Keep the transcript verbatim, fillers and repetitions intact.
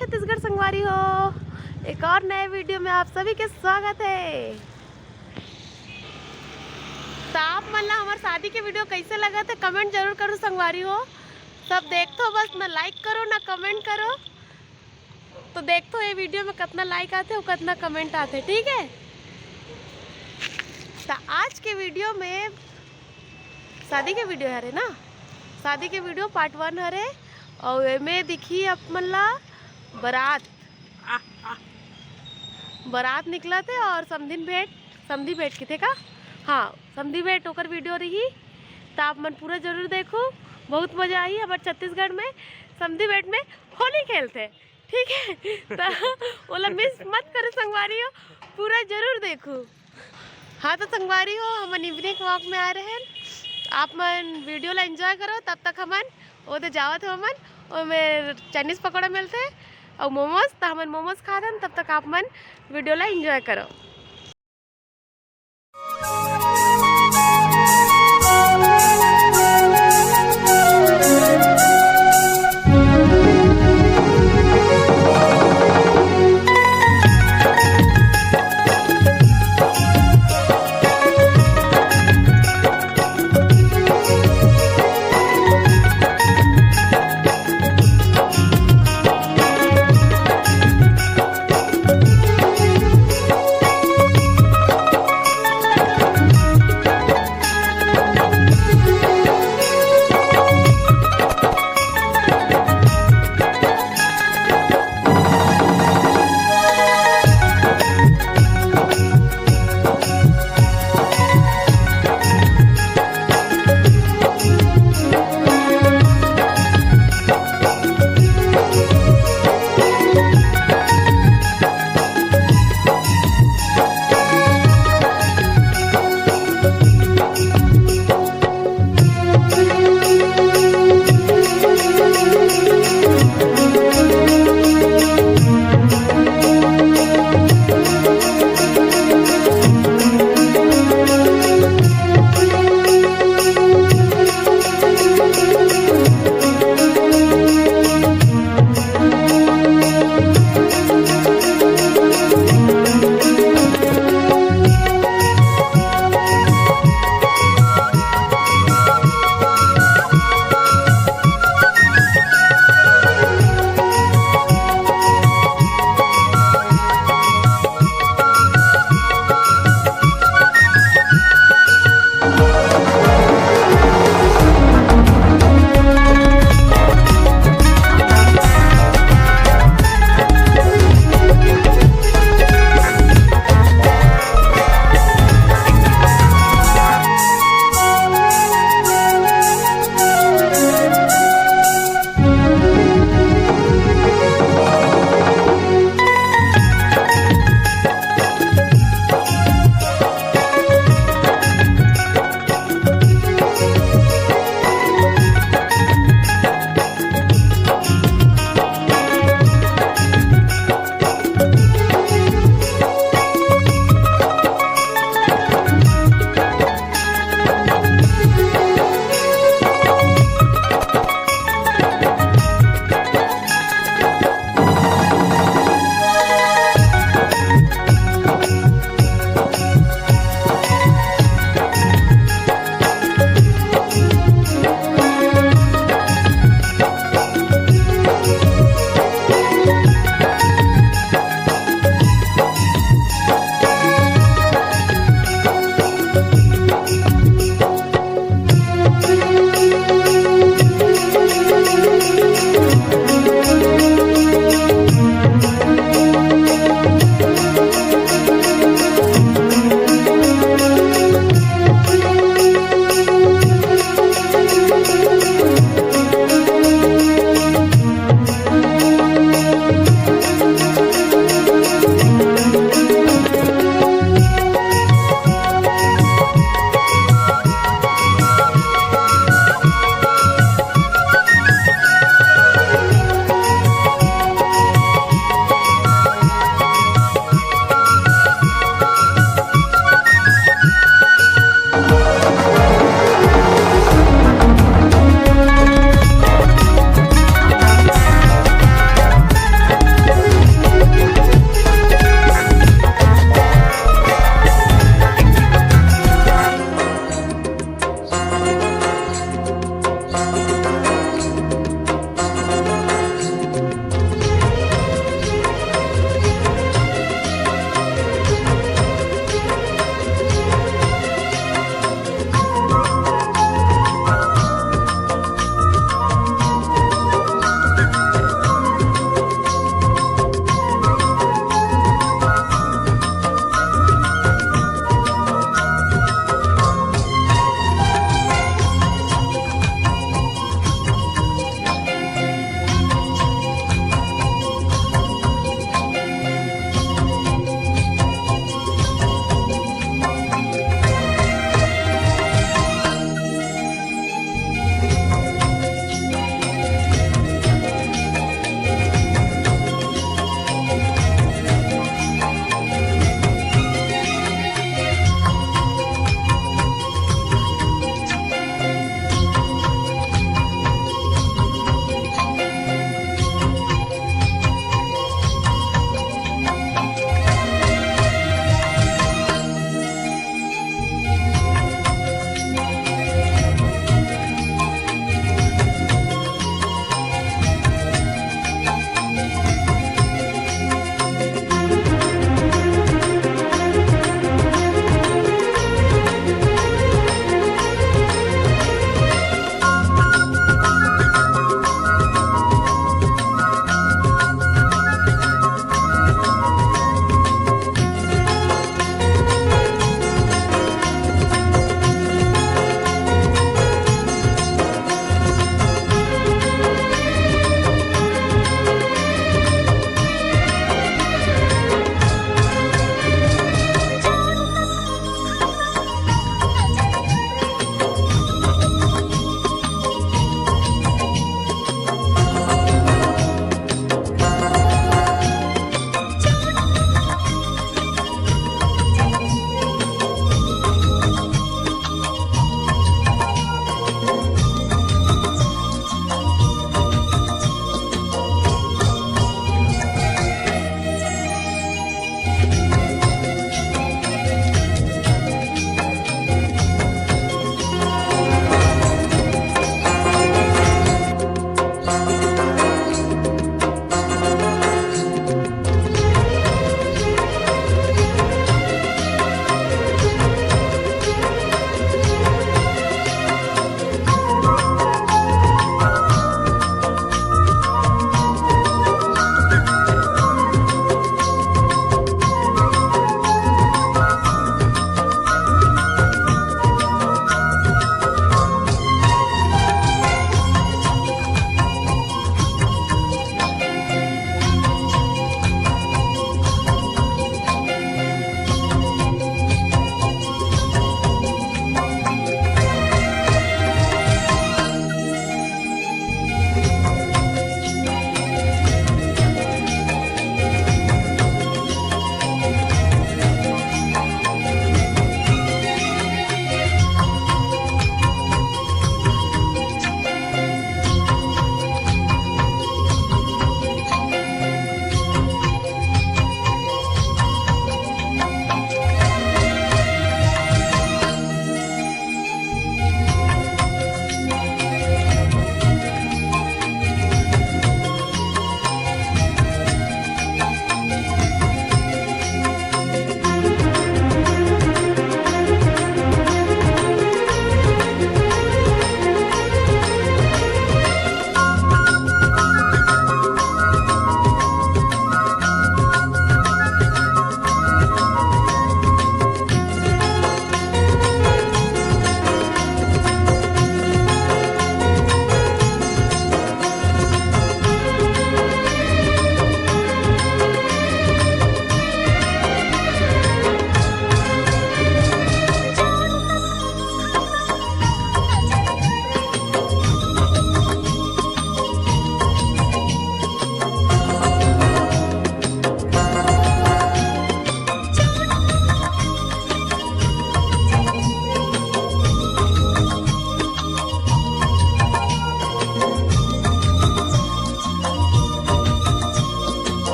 छत्तीसगढ़ संगवारी हो, एक और नए वीडियो में आप सभी के स्वागत है। तो आप मन ला हमार शादी के वीडियो कैसे लगत है, कमेंट जरूर करो संगवारी हो। सब देखथो, बस ना लाइक करो ना कमेंट करो। तो देखथो ये वीडियो में कितना लाइक आथे और कितना कमेंट आथे, ठीक है। तो आज के वीडियो में शादी के वीडियो हरे ना, शादी के वीडियो पार्ट वन हरे। और एमे दिखी आप मन ला बारात, बारात निकलत हे और समधिन भेंट, समधी भेंट किथे का, हाँ, समधी भेंट ओकर वीडियो रही। तो आप मन पूरा जरूर देखो, बहुत मजा आही। हमारे छत्तीसगढ़ में समधी भेंट में होली खेलथे, ठीक है। तो ओला मिस मत करो संगवारी हो, पूरा जरूर देखो। हाँ तो संगवारी हो, हमन इवनिंग वॉक में आए रहे, आप मन वीडियो ला एंजॉय करो। तब तक हमन ओदे जावत हो, हमन ओमे चाइनीज पकौड़ा मिलथे और मोमोज, तो हमन मोमोज खात हन। तब तक आप मन वीडियो ला एंजॉय करो।